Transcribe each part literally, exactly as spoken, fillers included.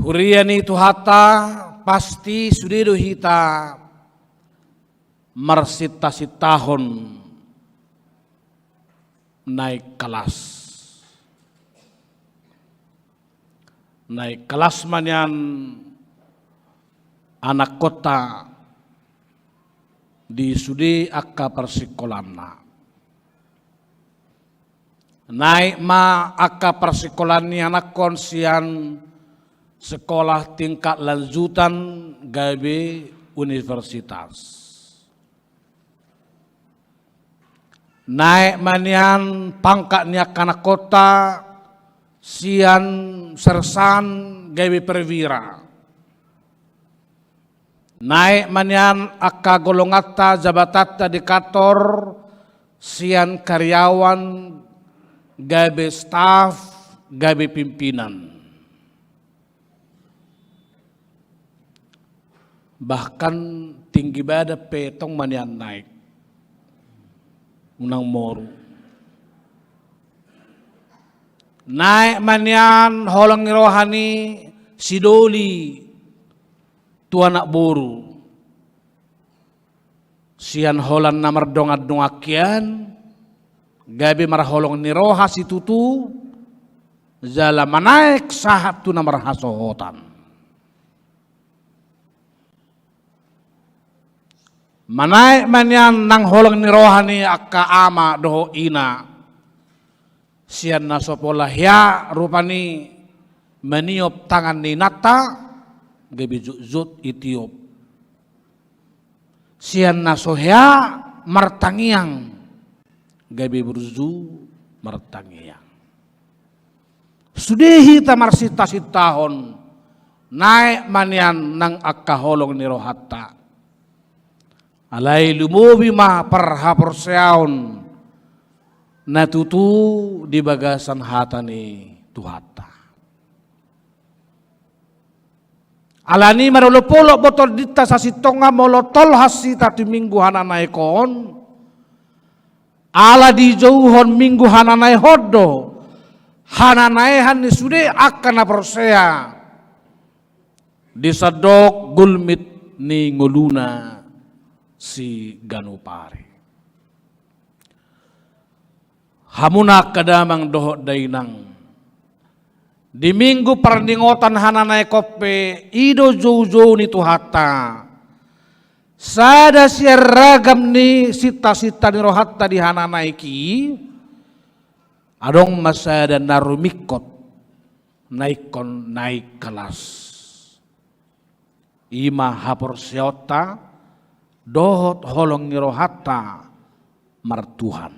Huria ni Tuhanta, pasti sude do hita marsinta-sintahon naek kelas. Naek kelas ma nian anakkonta di sude angka parsingkolanna. Naek ma angka parsingkolaan ni anakkon sian sekolah tingkat lanjutan gabe universitas. Naek ma nian pangkat ni angka anakkonta sian sersan gabe perwira. Naek ma nian angka golonganta, jabatanta di kantor, sian karyawan gabe staf, gabe pimpinan. Bahkan tinggi badan pe tong ma nian naek. Unang moru. Naek ma nian holong ni roha ni si doli tu anak boru. Sian holan na mardongan-dongan hian, gabe marholong ni roha situtu, jala manaek sahat tu na marhasohotan. Manaek ma nian nang holong ni roha ni angka ama dohot ina. Sian na so pola hea rupani maniop tangan ni inanta, gabe jotjot itiop. Sian na so hea martangiang, gabe burju martangiang. Sude hita marsinta-sintahon, naek ma nian nang angka holong ni rohanta. Alai lumobi ma parhaporseaon na tutu di bagasan hata ni Tuhanta. Alani i marolopolop do tondinta sasintongna molo tolhas hita tu Minggu Hananaek on, ala dijouhon Minggu Hananaek on do hananaehan ni sude angka na porsea di sandok gulmit ni ngoluna siganup ari. Hamuna angka damang dohot dainang, di Minggu parningotan Hananaek on pe i do joujou ni Tuhanta. Sada sian ragam ni sinta-sinta ni rohanta di Hananaek i, adong ma sada na rumingkot, na ingkon naek kelas. I ma haporseaonta dohot holong ni rohanta martuhan.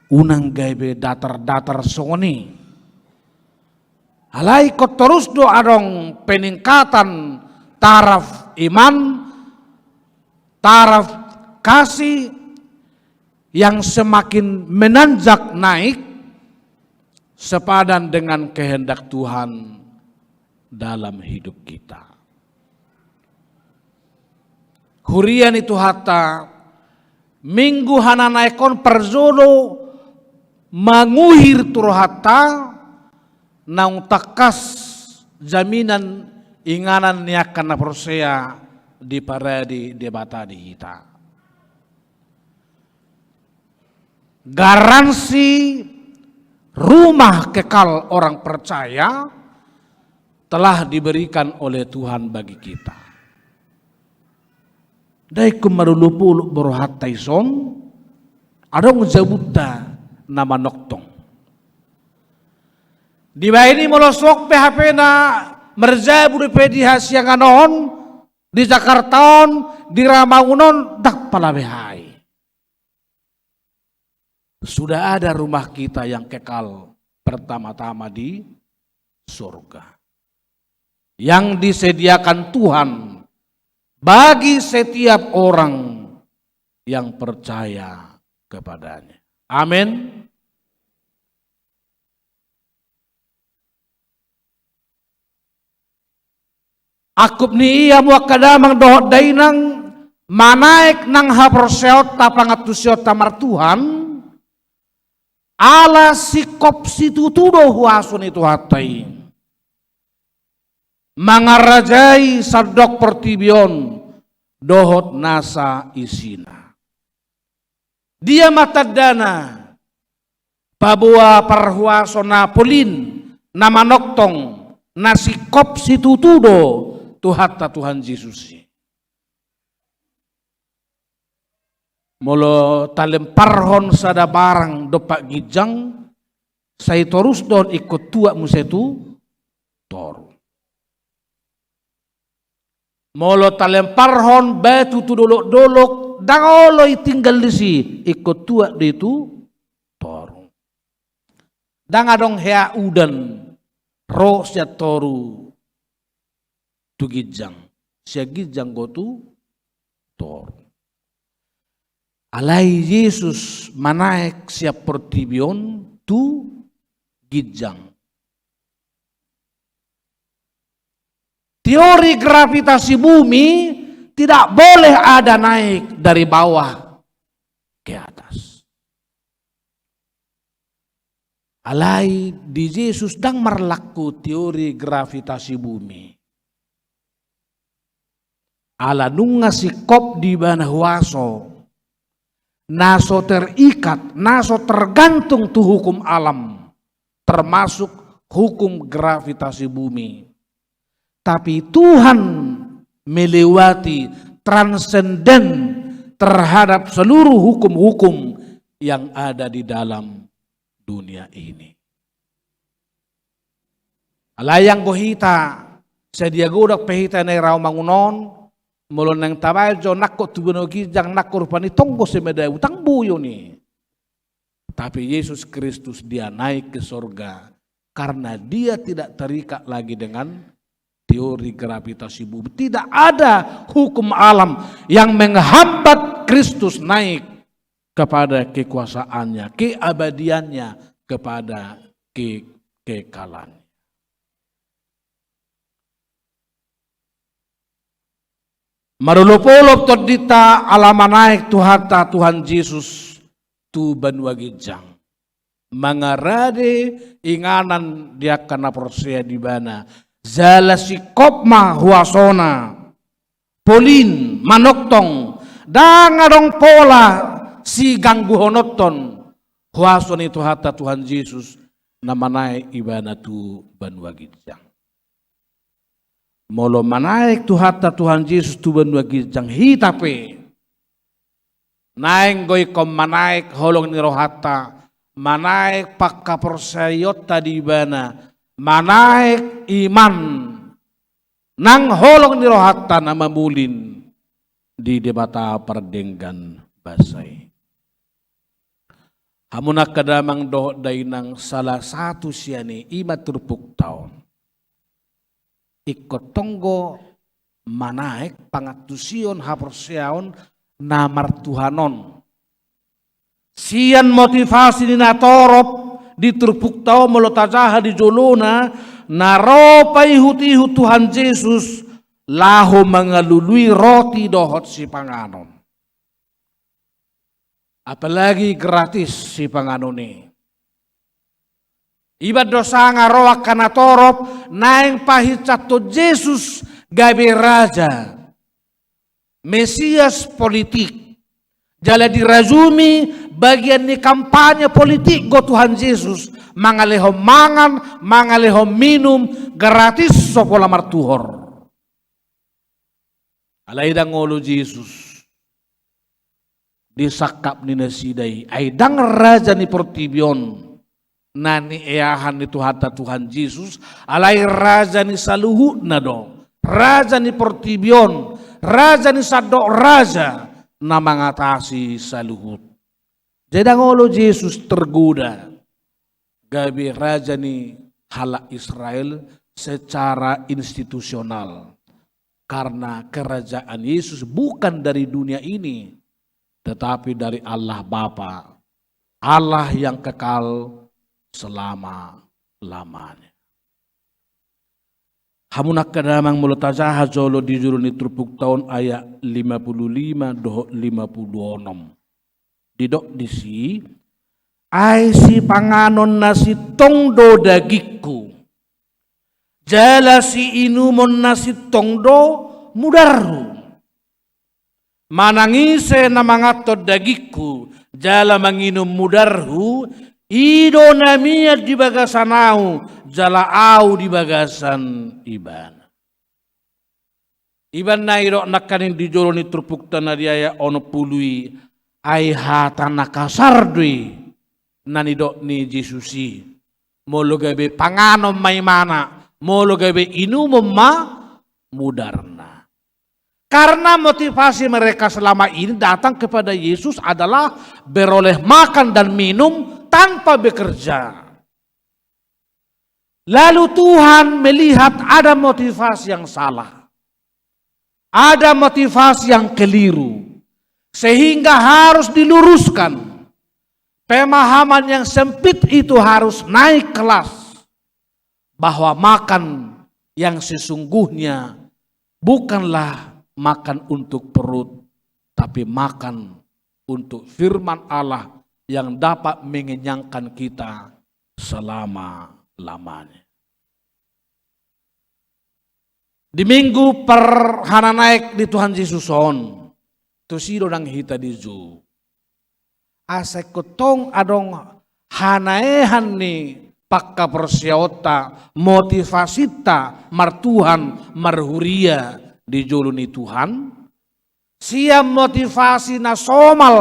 Unang gabe datar-datar songon i. Alai ingkon torus do adong peningkatan taraf iman, taraf kasih yang semakin menanjak naik sepadan dengan kehendak Tuhan dalam hidup kita. Huria ni Tuhanta, Minggu Hananaek on parjolo manguhir tu rohanta naung tangkas jaminan inganan ni angka na porsea di parade Debata di hita. Garansi rumah kekal orang percaya telah diberikan oleh Tuhan bagi kita. Dai ingkon marolopolop rohanta dison, adong jabunta na manongtong. Dibaen i molo suang pe hapena marjabu dope di hasiangan on, di Jakarta on, di Ramangun on, ndang pala beha i. Sudah ada rumah kita yang kekal pertama-tama di surga, yang disediakan Tuhan bagi setiap orang yang percaya kepada-Nya. Amin. Angkup ni i, hamu angka damang dohot dainang, manaek nang haporseaonta, pangantusionta martuhan, ala singkop situtu do huaso ni Tuhanta i. mangarajai sandok portibi on dohot nasa isina. Dia ma tandana paboa parhuaso na polin, na manongtong, na singkop situtu do Tuhanta Tuhan Jesus i. Molo talemparhon sada barang dompak ginjang, sai torus do on ingkon tuat muse tu toru. Molo talemparhon batu tu dolok-dolok, ndang olo i tinggal disi, ingkon tuat do i tu toru. Ndang adong hea udan ro sian toru tu ginjang, sian ginjang do tu toru. Alai Jesus manaek sian portibi on tu ginjang. Teori gravitasi bumi tidak boleh ada naik dari bawah ke atas. Alai di Jesus ndang marlaku teori gravitasi bumi. Ala nunga singkop di ibana huaso, na so terikat, na so tergantung tu hukum alam, termasuk hukum gravitasi bumi. Tapi Tuhan melewati, transenden terhadap seluruh hukum-hukum yang ada di dalam dunia ini. Alai anggo hita, sadia godang pe hita na i raomangun on, molo naeng tabaen jo nangkok tu banua ginjang, nangkok rupani tonggo si mada utang buyon i. Tapi Yesus Kristus dia naik ke sorga karena dia tidak terikat lagi dengan teori gravitasi bumi. Tidak ada hukum alam yang menghambat Kristus naik kepada kekuasaannya, keabadiannya, kepada kekekalannya. Marolopolop tondinta ala manaek Tuhanta Tuhan Jesus tu banua ginjang. Mangarade inganan di angka na porsea di ibana. Jala singkop ma huasona. Polin, manongtong, ndang adong pola sigangguhononton huaso ni Tuhanta Tuhan Jesus na manaek ibana tu banua ginjang. Molo manaek Tuhanta Tuhan Jesus tu banua ginjang, hita pe naeng do ingkon manaek holong ni rohanta, manaek pangkaporseaionta di ibana, manaek iman nang holong ni rohanta na mamulin di Debata pardenggan basa i. Hamu angka damang dohot dainang, salah satu sian i, i ma turpukta on. Ingkon tonggo manaek pangantusion haporseaon na martuhan on. Sian motivasi ni natorop di turpukta on molo tajaha di jolona, na ro paihutihut Tuhan Jesus laho mangalului roti dohot sipanganon. Apalagi gratis sipanganon i. Iba do sanga ro angka natorop naeng pahinsanhon Jesus gabe raja, Mesias politik. Jala dirajumi bagian ni kampanye politik do Tuhan Jesus, mangalehon mangan, mangalehon minum, gratis so pola martuhor. Alai ndang olo Jesus di sangkap ni nasida i, ai ndang raja ni portibi on na nieahan ni Tuhanta Tuhan Jesus, alai raja ni saluhutna do, raja ni portibi on, raja ni sandok raja na mangatasi saluhut. Jadi ndang olo Jesus tergoda gabe raja ni halak Israel secara institusional. Karena kerajaan Yesus bukan dari dunia ini, tetapi dari Allah Bapa, Allah yang kekal selama-lamanya. Hamu angka damang, molo tajaha jolo di jolo ni turpukta on ayat lima puluh lima dohot lima puluh onom. Didok disi, ai sipanganon na sintong do dagingku. jala siinumon na sintong do mudarhu. Manang ise na manganhon dagingku jala manginum mudarhu, i do na mian di bagasan ahu, jala ahu di bagasan ibana. Ibana i do nangkaning di jolo ni turpukta na di ayat onom pulu i, ai hata na kasar do i na nidok ni Jesus i. Molo gabe panganon ma imana, molo gabe inumon ma mudarna. Karena motivasi mereka selama ini datang kepada Yesus adalah beroleh makan dan minum tanpa bekerja. Lalu Tuhan melihat ada motivasi yang salah. Ada motivasi yang keliru. Sehingga harus diluruskan. Pemahaman yang sempit itu harus naik kelas. Bahwa makan yang sesungguhnya bukanlah makan untuk perut, tapi makan untuk firman Allah yang dapat mengenyangkan kita selama-lamanya. Di minggu parhananaek ni Tuhan Jesus on, tusi do nang hita di jou. Asa ingkon tong adong hanaehan ni panghaporseaonta, motivasinta martuhan, marhuria di jolo ni Tuhan. Sian motivasi na somal,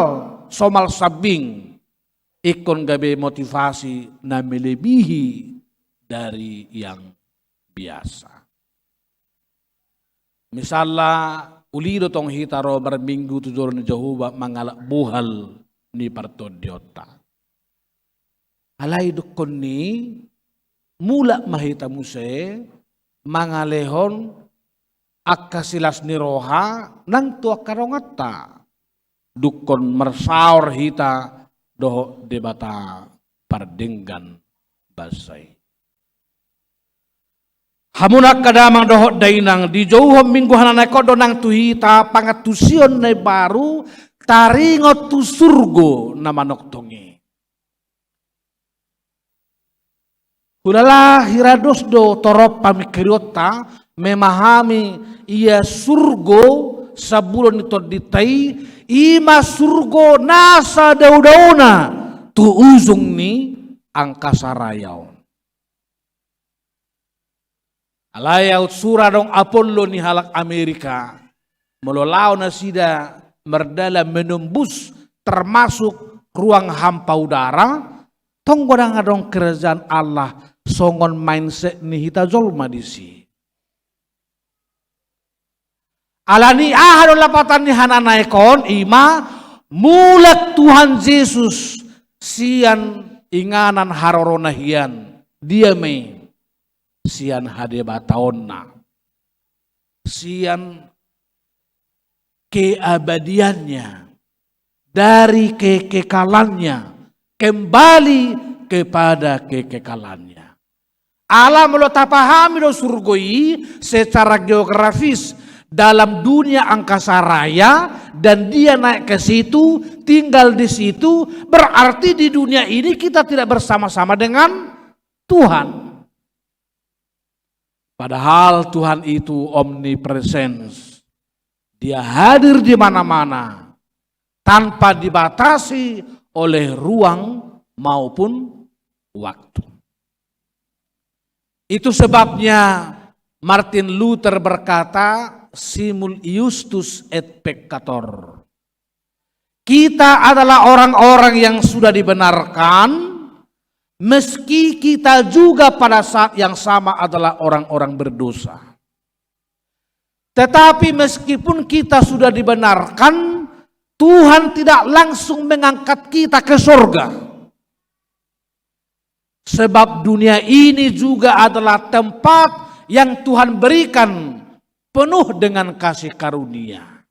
somal sambing, ingkon gabe motivasi na melebihi dari yang biasa. Misalna, uli do tong hita ro marminggu tu jolo ni Jahowa mangalap bohal ni partondionta. Alai dungkon ni mulak ma hita muse mangalehon angka silas ni roha nang tu angka donganta. Dungkon marsaor hita dohot Debata pardenggan basa i. Hamu angka damang dohot dainang, dijouhon minggu hananaek on do nang tu hita pangantusion na imbaru taringot tu surgo na manongtong i. Hulala hira dos do torop pamingkirionta memahami ia surgo sambulo ni tondinta i, i ma surgo na sadaodaona tu ujung ni angkasa raya on. Alai aut sura adong Apollo ni halak Amerika, molo laho nasida mardalan menembus termasuk ruang hampa udara, tong godang adong kerajaan Allah songon mindset ni hita jolma disi. Alani aha do lapatan ni hananaek on, i ma mulak Tuhan Jesus sian inganan harorona hian, dia ma i sian hadebataonna, sian keabadiannya, dari kekekalannya, kembali kepada kekekalannya. Ala molo tapahami do surgo i secara geografis dalam dunia angkasa raya, dan dia naik ke situ, tinggal di situ, berarti di dunia ini kita tidak bersama-sama dengan Tuhan. Padahal Tuhan itu omnipresens. Dia hadir di mana-mana, tanpa dibatasi oleh ruang maupun waktu. Itu sebabnya Martin Luther berkata, "Simul iustus et peccator." Kita adalah orang-orang yang sudah dibenarkan, meski kita juga pada saat yang sama adalah orang-orang berdosa. Tetapi meskipun kita sudah dibenarkan, Tuhan tidak langsung mengangkat kita ke sorga. Sebab dunia ini juga adalah tempat yang Tuhan berikan penuh dengan kasih karunia.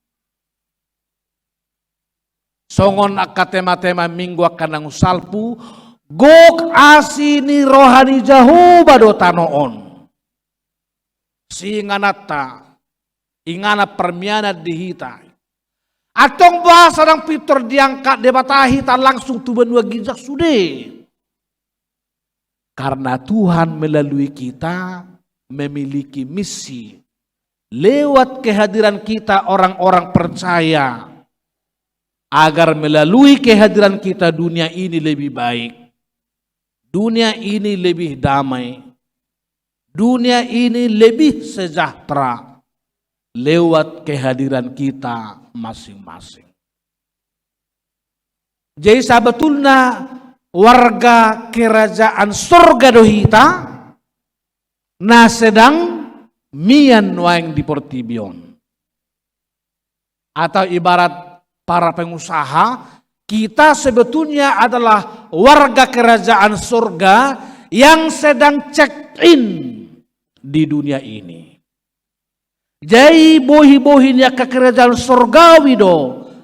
Songon angka tema-tema minggu angka naung salpu, gok asi ni roha ni Jahowa do tano on. Siingananta, inganan parmianan di hita. Antong boasa ndang pintor diangkat Debata hita langsung tu banua ginjang sude. Karena Tuhan melalui kita memiliki misi lewat kehadiran kita orang-orang percaya, agar melalui kehadiran kita dunia ini lebih baik, dunia ini lebih damai, dunia ini lebih sejahtera lewat kehadiran kita masing-masing. Jadi sabetulna warga kerajaan sorga do hita na sedang mian nuaeng di portibi on. Atau ibarat para pengusaha, kita sebetulnya adalah warga kerajaan sorga yang sedang check in di dunia ini. Jadi bohi-bohi ni angka kerajaan sorgawi do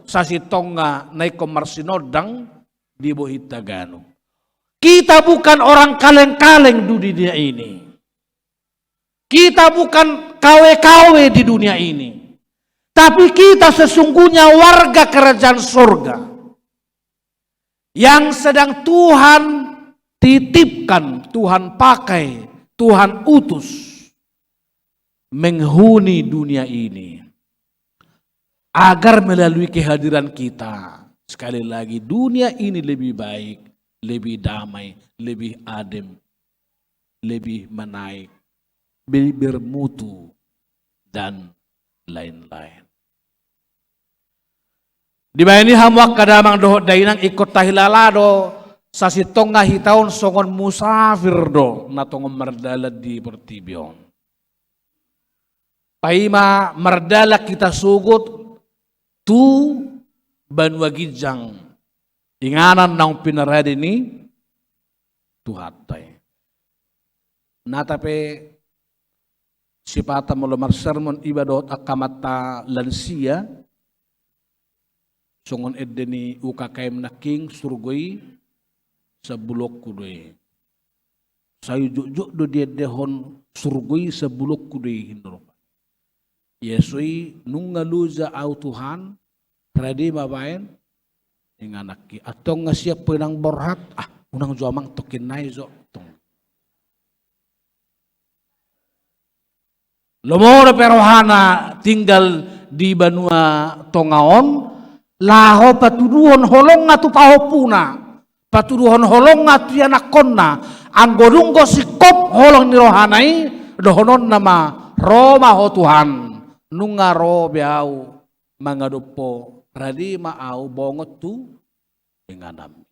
sasintongna na ingkon marsinondang di bohinta ganup. Kita bukan orang kaleng-kaleng di dunia ini. Kita bukan K W K W di dunia ini. Tapi kita sesungguhnya warga kerajaan sorga yang sedang Tuhan titipkan, Tuhan pakai, Tuhan utus menghuni dunia ini. Agar melalui kehadiran kita, sekali lagi, dunia ini lebih baik, lebih damai, lebih adem, lebih menaik, lebih bermutu, dan lain-lain. Dibahen i hamu angka damang dohot dainang, ingkon tahilala do sasintongna hita on songon musafir do na tongon mardalan di portibi on. Paima mardalan hita sogot tu banua ginjang, inganan naung pinarade ni Tuhanta i. Nata pe sipata molo marsermon iba dohot angka amanta lansia, songon ende ni U K K M nangkin, surgo i sabulokku do i. Sai jotjot do diendehon surgo i sabulokku do i, ninna. Ia so i, nunga loja au Tuhan, rade ma baen ingananki. Antong nga siap pe inang borhat, ah, unang jo amang tongkin nai jo, tong. Lomo dope rohana tinggal di banua tonga on, laho patuduhon holongna tu pahompuna, patuduhon holongna tu ianakhonna. Anggo dung do singkop holong ni rohana i, dohononna ma, ro ma ho Tuhan, nunga ro be au mangadop ho, rade ma au bongot tu ingananmi.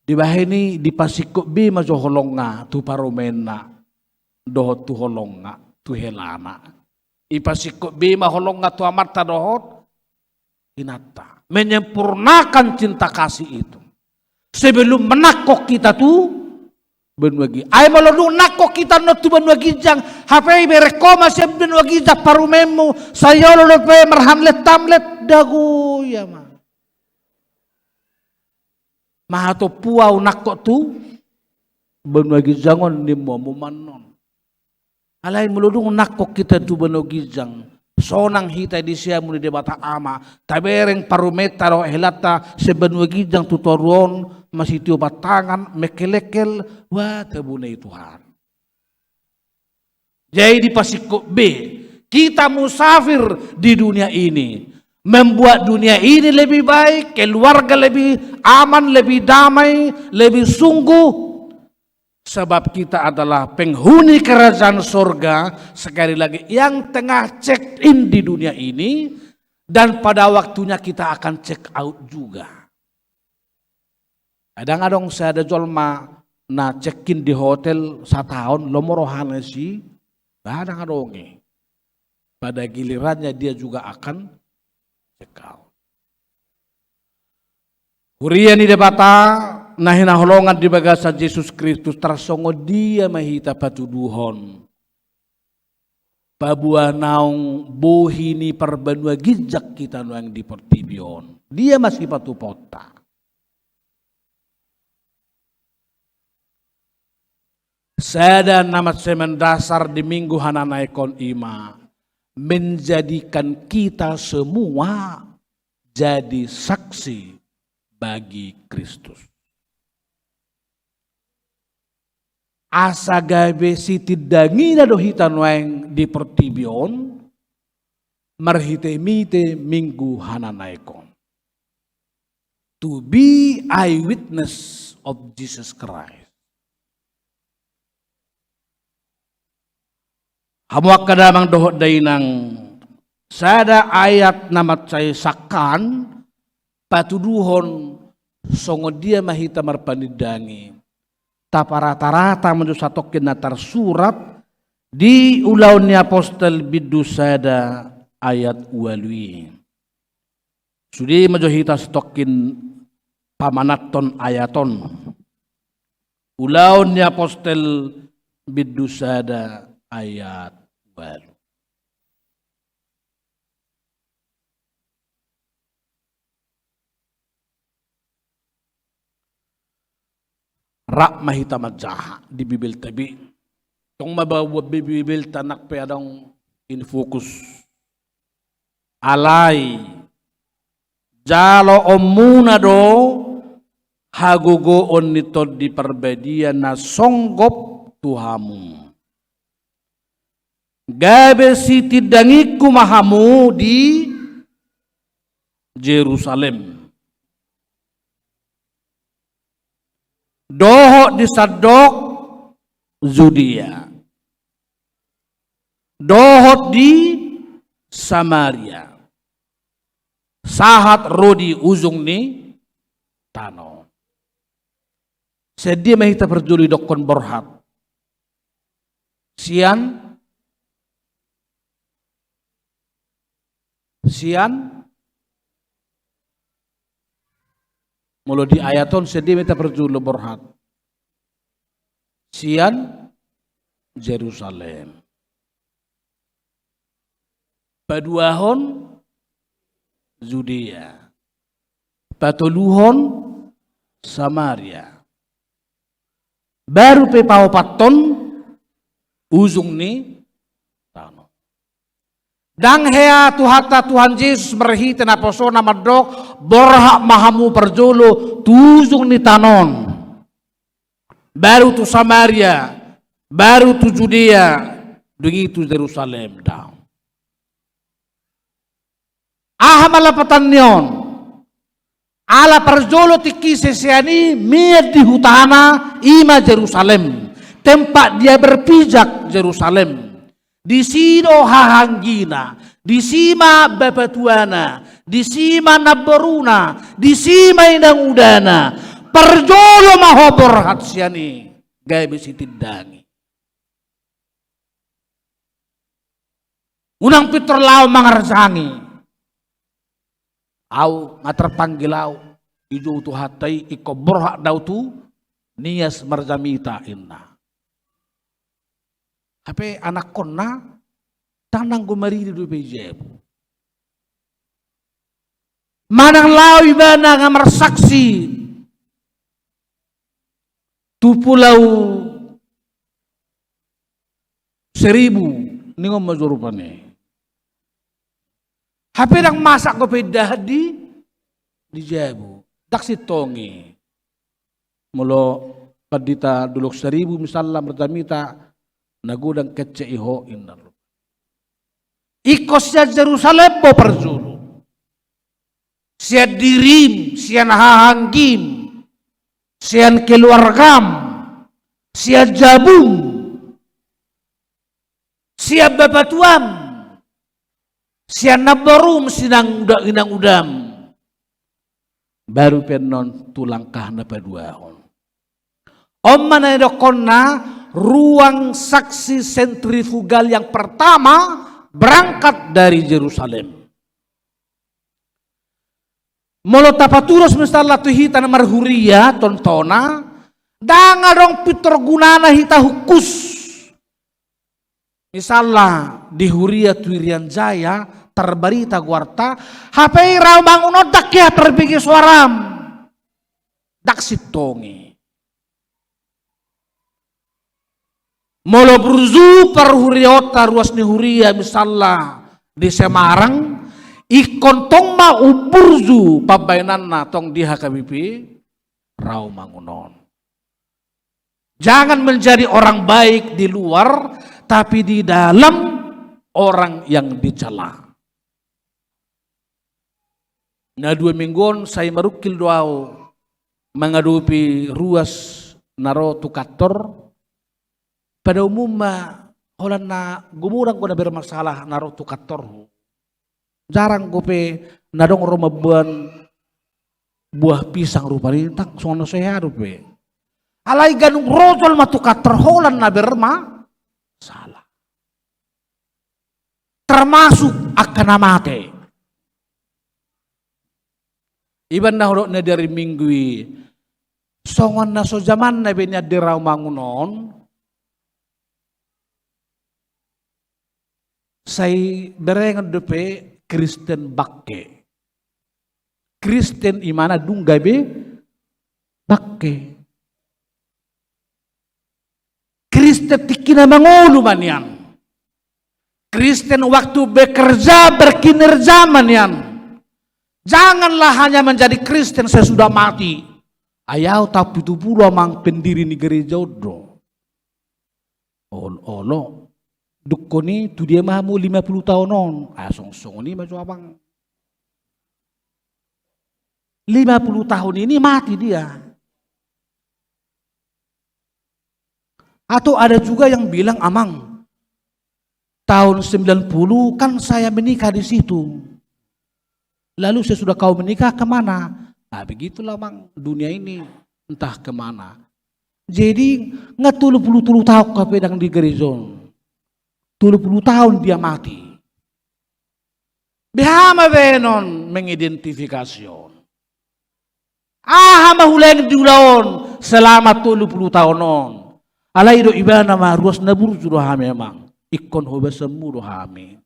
Dibahen i dipasingkop be ma jo holongna tu parumaenna dohot tu holongna tu helana. Dipasingkop be ma holongna tu amanta dohot inanta. Menyempurnakan cinta kasih itu. Sebelum menangkok kita tu banua ginjang. Ai molo dung nangkok hita annon tu banua ginjang, hape ibereng ho ma sian banua ginjang parumaenmu, sai olo dope marhamlet-hamlet, dago ia ma. Maha tompu au nangkok tu banua ginjang on, nimmu hamu ma annon. Alai molo dung nangkok hita tu banua ginjang, sonang hita di siamun ni Debata Ama, tabereng parumaenta dohot helanta sian banua ginjang tu toru on, masitiopan tangan, mengkelengkel, wah, tabune i Tuhan. Jadi dipasingkop be, kita musafir di dunia ini, membuat dunia ini lebih baik, keluarga lebih aman, lebih damai, lebih sungguh. Sebab kita adalah penghuni kerajaan sorga, sekali lagi, yang tengah check in di dunia ini, dan pada waktunya kita akan check out juga. Ndang adong sada jolma na check in di hotel sataon, lomo rohana disi, ndang adong i. Pada gilirannya dia juga akan check out. Huria ni Debata na hinaholongan di bagasan Jesus Kristus, tarsongon dia ma hita patuduhon paboa naung bohi ni parbanua ginjang hita nuaeng di portibi on? Dia ma sipatupaonta? Sada na mansai mendasar di Minggu Hananaek on i ma menjadikan kita semua jadi saksi bagi Kristus. asa gabe sitindangina do hita nuaeng di portibi on, marhite-mite Minggu Hananaek on. To be eyewitness of Jesus Christ. Hamu angka damang dohot dainang, sada ayat na mansai sangkaan patuduhon songon dia ma hita marpanindangi. Taparata-rata ma jo satongkin na tarsurat di Ulaon ni Apostel bindu sada ayat ualu i. Sude ma jo hita satongkin pamanathon ayat on. Ulaon ni Apostel bindu sada ayat ualu. Rap ma hita manjaha di Bibelta be. Tong ma ba-, buat be-, Bibelta nang pe adong in fokus. Alai jaloonmuna do hagogoon ni Tondi Parbadia na songgop tu hamu, gabe sitindangingku ma hamu di Jerusalem, dohot di sandok Judea, dohot di Samaria, sahat ro di ujung ni tano. Sian dia ma hita parjolo didokkon borhat? Sian, sian, molo di ayat on sian dia ma hita parjolo borhat? Sian Jerusalem. Paduahon Judea. Patoluhon Samaria. Baru pe paopathon ujung ni tano. Ndang hea Tuhanta Tuhan Jesus marhite naposona mandok, borhat ma hamu parjolo tu ujung ni tano on. Baru tu Samaria, baru tu Judea, dung i tu Jerusalem, daong. Aha ma lapatanni on? Ala parjolo tingki sisean i mian di hutana, i ma Jerusalem. Tempat dia berpijak Jerusalem. Disi do hahaanggina, disi ma bapatuana, disi ma namboruna, disi ma inangudana. Parjolo ma ho borhat sian i, gabe sitindangi. Unang pintor laho mangarjangi. Au nga tarpanggil au, dijou Tuhanta i, ingkon borhat do au tu Nias marjamita, inna. Hape anakkonna ndang nanggo maridi dope i jabu. Manang laho ibana nga marsaksi tu Pulau Seribu, ningon ma jo rupani. Hape ndang masak dope indahan di, di jabu. Ndang sintong i. Molo pandita dolok Seribu misalna marjamita, na godang kecek i ho, inna. Ingkon sian Jerusalem bo parjolo. Sian dirim, sian hahaanggim, sian keluargam, sian jabum, sian bapatuam, sian namborum, sian inang uda-, inang udam. Baru pe annon tu langkah na paduahon. On ma na nidokkonna ruang saksi sentrifugal yang pertama berangkat dari Jerusalem. Molo tapatudos misalna tu hita na marhuria, tongtona, ndang adong pintor gunana hita hungkus. Misalna di huria tu Irian Jaya, tarbarita goarta, hape i rau mangun on ndang hea tarbege soaram. Ndang sintong i. Molo burju parhuriaonta ruas ni huria misalna di Semarang, ingkon tong ma umburju pambahenanna tong di H K B P, rau mangun on. Jangan menjadi orang baik di luar, tapi di dalam orang yang dicela. Na dua minggu on sai marungkil do au mangadopi ruas na ro tu kantor. Pada umumna holan na gumurang do na bermasalah na ro tu kantorhu. Jarang dope na adong ro mamboan buah pisang rupani, ndang, songon na so hea dope. Alai ganup ro jolma tu kantor holan na bermasalah. Termasuk angka na mate. Iba na hudok na di ari Minggu i, songon na so jamanna be nian di Rawamangun on, sai berengon dope Kristen bangke. Kristen i ma na dung gabe bangke. Kristen tingki na mangolu ma nian. Kristen waktu bekerja, berkinerja ma nian. Janganlah hanya menjadi Kristen sesudah mati. Ai au taon pitu pulu amang pendiri ni gereja on do. Ol-, olo. Dungkon i tu dia ma hamu lima puluh taon on? Ah, song-, songon i ma jo amang. Lima puluh tahun ini mati dia. Atau ada juga yang bilang, "Amang, tahun sembilan puluh kan saya menikah di situ. Lalu sesudah kau menikah kemana?" Nah, begitulah, Amang, dunia ini, entah kemana. Jadi, nga tolu puluh tolu tahun hape ndang di gereja on. Tolu puluh tahun dia mati. Beha ma baenon mengidentifikasi on? Aha ma hulean di ulaon selama tolu puluh taon on? Alai do ibana ma ruas na burju do hami, Amang. Ingkon hobasanmu do hami.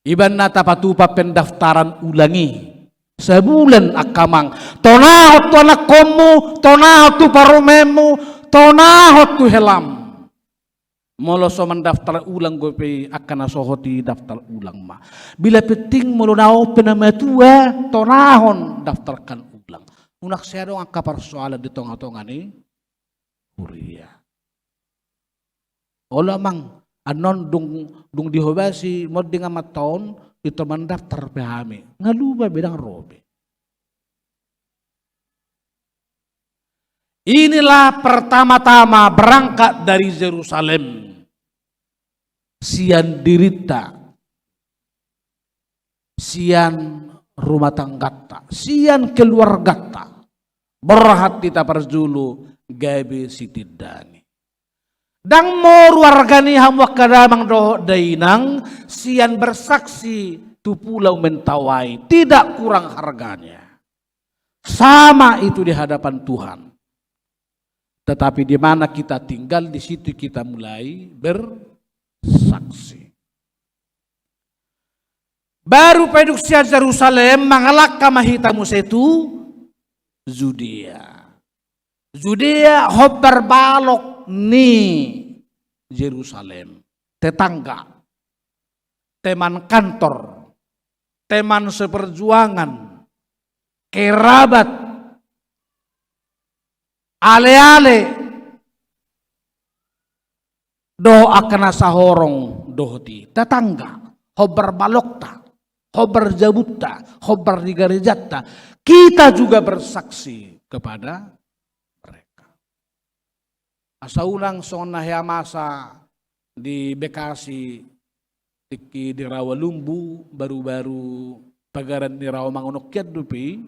Iba na tapatupa pendaftaran ulang i. Sabulan angka amang. Tonahon tu anakkonmu, tonahon tu parumaenmu, tonahon tu helam. Molo so mandaftar ulang dope i, angka na so hot i daftar ulang ma. Bila penting molo na on pe na matua, tonahon daftarkan ulang. Unang sai adong angka parsoalan di tonga-tonga ni huria. Olo amang, annon dung, dung dihobasi monding amanta on, ito mandaftar pe hami. Nga lupa be ndang ro be. Inilah pertama-tama berangkat dari Jerusalem. Sian dirinta, sian rumah tanggata, sian keluargata, borhat hita parjolo gabe sitindangi. Ndang moru arga ni hamu angka damang dohot dainang, sian bersaksi tu Pulau Mentawai, tidak kurang harganya. Sama itu di hadapan Tuhan. Tetapi di mana kita tinggal, di situ kita mulai bersaksi. Baru paiduk sian Jerusalem, mangalangka ma hita muse tu Judea. Judea hombar balok ni Jerusalem. Tetangga, teman kantor, teman seperjuangan, kerabat, ale-ale, dohot angka na sahorong dohot i, tetangga, hombar balokta, hombar jabunta, hombar di garejanta, kita juga bersaksi kepada mereka. Asa unang songon na hea masa di Bekasi, tingki di Rawalumbu, baru-baru pagaran ni Rawamangun on kian dope i,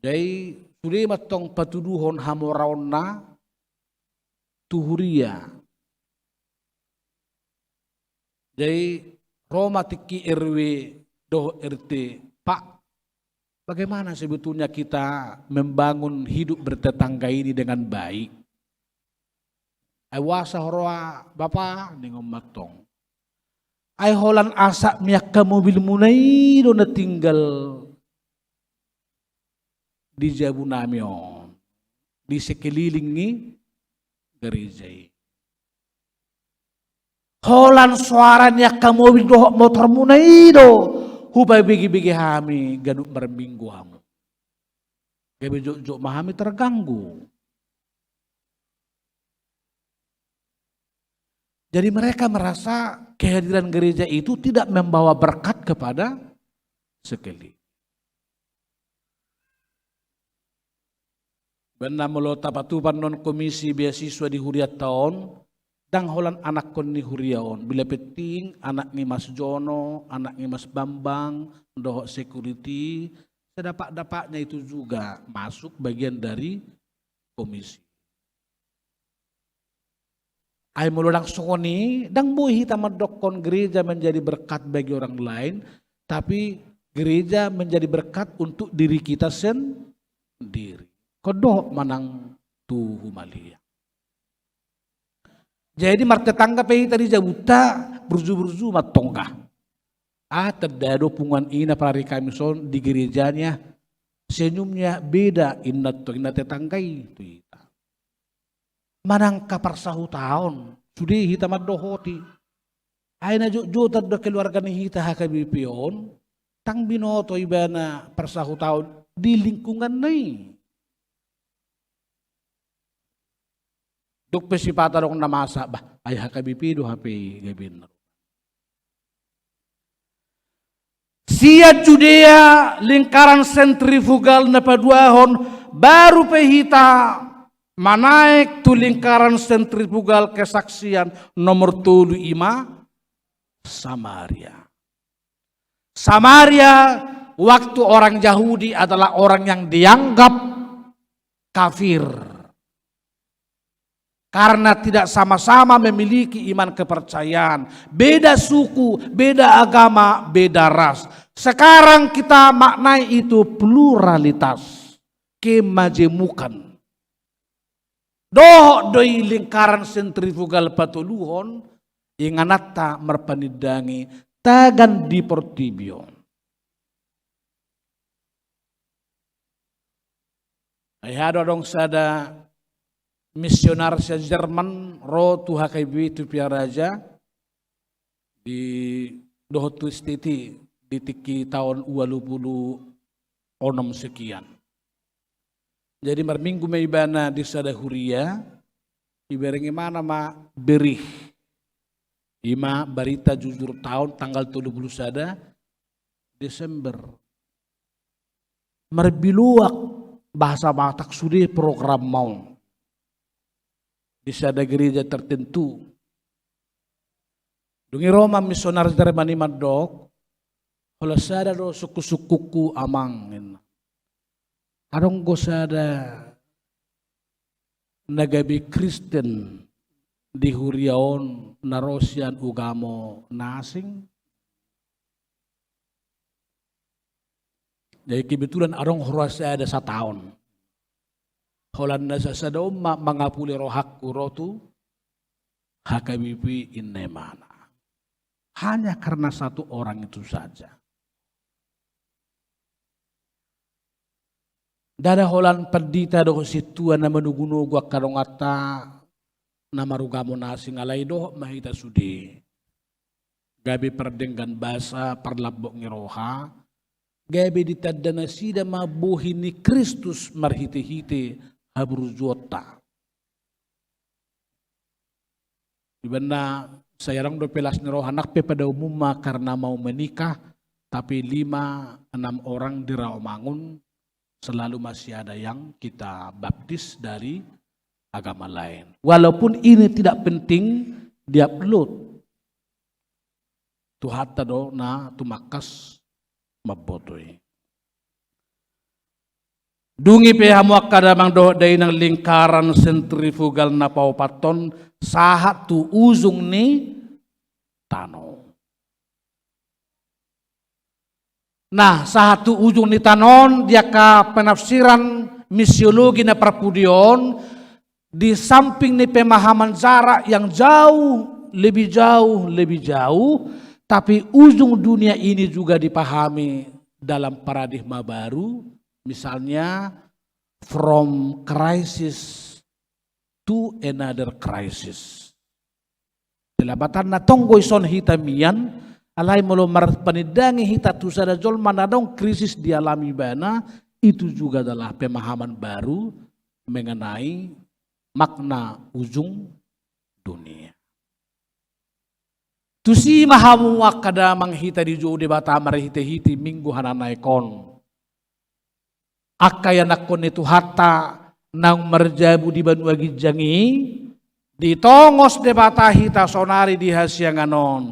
jadi sude mantong patuduhon hamoraonna tu huria. Jadi ro ma tingki R W dohot R T, "Pak, bagaimana sebetulnya kita membangun hidup bertetangga ini dengan baik?" "Ai boasa ho ro, Bapa?" ningon mantong. "Ai holan asap ni angka mobilmuna i do na tinggal di jabunami on, di sekeliling ni gareja i. Holan soara ni angka mobil dohot motormuna i do hupabege-bege hami ganup marminggu hamu. Gabe jotjot ma hami terganggu." Jadi mereka merasa kehadiran gereja itu tidak membawa berkat kepada sekeliling. Baen na molo tapatupa annon komisi beasiswa di hurianta on, ndang holan anakkon ni huria on, bila penting anak ni Mas Jono, anak ni Mas Bambang, dohot security, sedapat-dapatnya itu juga masuk bagian dari komisi. Ai molo ndang songon i, ndang boi hita mandokkon gereja menjadi berkat bagi orang lain, tapi gereja menjadi berkat untuk diri kita sendiri. Ingkon dohot manang tu humaliang. Jadi martetangga pe hita di jabunta, burju-burju ma tongga. Ah, tanda do punguan i na parari Kamis on di gerejanya, senyumnya beda inna tu inna tetangga i tu hita. Manang angka parsahutaon, sude hita mandohoti. Ai na jotjotan do keluarga ni hita H K B P on, ndang binoto ibana parsahutaon di lingkunganna i. Dung pe sipata adong na masa, bah, ai H K B P do hape i gabe na. Sian Judea, lingkaran sentrifugal na paduahon, baru pe hita manaek tu lingkaran sentrifugal kesaksian nomor tolu, i ma Samaria. Samaria, waktu orang Yahudi adalah orang yang dianggap kafir. Karena tidak sama-sama memiliki iman kepercayaan. Beda suku, beda agama, beda ras. Sekarang kita maknai itu pluralitas, kemajemukan. Dohot do i lingkaran sentrifugal patoluhon, ingananta marpanindangi tagan di portibi on. Ai aha do, adong sada misionar sian Jerman ro tu H K B P tu Pia Raja di dohot tu S T T di tingki taon ualu pulu onom sekian. Jadi marminggu ma ibana di sada huria, ibereng ibana ma berih. I ma Barita Jujur Taon tanggal tolu pulu sada Desember. Marbiloak bahasa Batak sude program on. Di sada gereja tertentu. Dung i ro ma misionar Jerman i mandok, holan sada do sungkun-sungkunku amang, ninna. Adong do sada na gabe Kristen di huria on na ro sian ugamo na asing? Jadi kebetulan adong huria sada sataon. Holan na sasada on ma mangapuli rohangku ro tu H K B P, ninna ibana. Hanya karena satu orang itu saja. Ndada holan pandita dohot sintua na manogunogu angka donganta na marugamo na asing, alai dohot ma hita sude. Gabe pardenggan basa, parlambok ni roha, gabe ditanda nasida ma bohi ni Kristus marhite-hite haburjuonta. Ibana sai adong dope las ni roha, nang pe pada umumma karena mau menikah, tapi lima enam orang di Rawamangun selalu masih ada yang kita baptis dari agama lain. Walaupun ini tidak penting diupload. Tuhanta do na tumangkas mamboto i. Dung i pe hamu angka damang dohot dainang, lingkaran sentrifugal na paopathon sahat tu ujung ni tano. Nah, sahat tu ujung ni tano on, di angka penafsiran misiologi na parpudi on, di samping ni pemahaman jarak yang jauh, lebih jauh, lebih jauh, tapi ujung dunia ini juga dipahami dalam paradigma baru, misalnya from crisis to another crisis. Di lapatanna tong do dison hita mian, alai molo marpanindangi hita tu sada jolma na adong krisis dialami ibana, itu juga adalah pemahaman baru mengenai makna ujung dunia. Tusi ma hamu angka damang hita dijou Debata marhitehite Minggu Hananaek on. Angka ianakhon ni Tuhanta naung marjabu di banua ginjang i, ditongos Debata hita sonari di hasiangan on,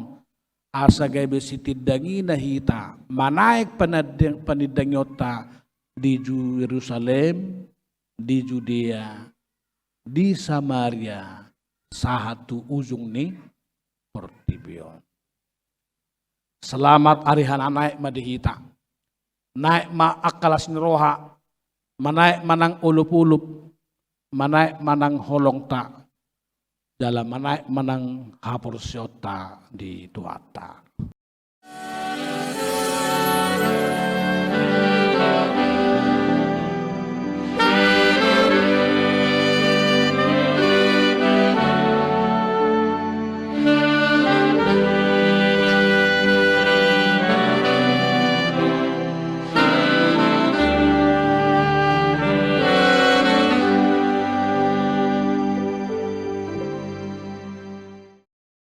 asa gabe sitindangina hita manaek panandang-, panindangionta di Ju-, Jerusalem, di Judea, di Samaria, sahat tu ujung ni portibi on. Selamat ari Hananaek ma di hita. Naek ma angka las ni roha, manaek ma nang olupolumu, manaek ma nang holongta, jala manaek ma nang haporseaonta di Tuhanta.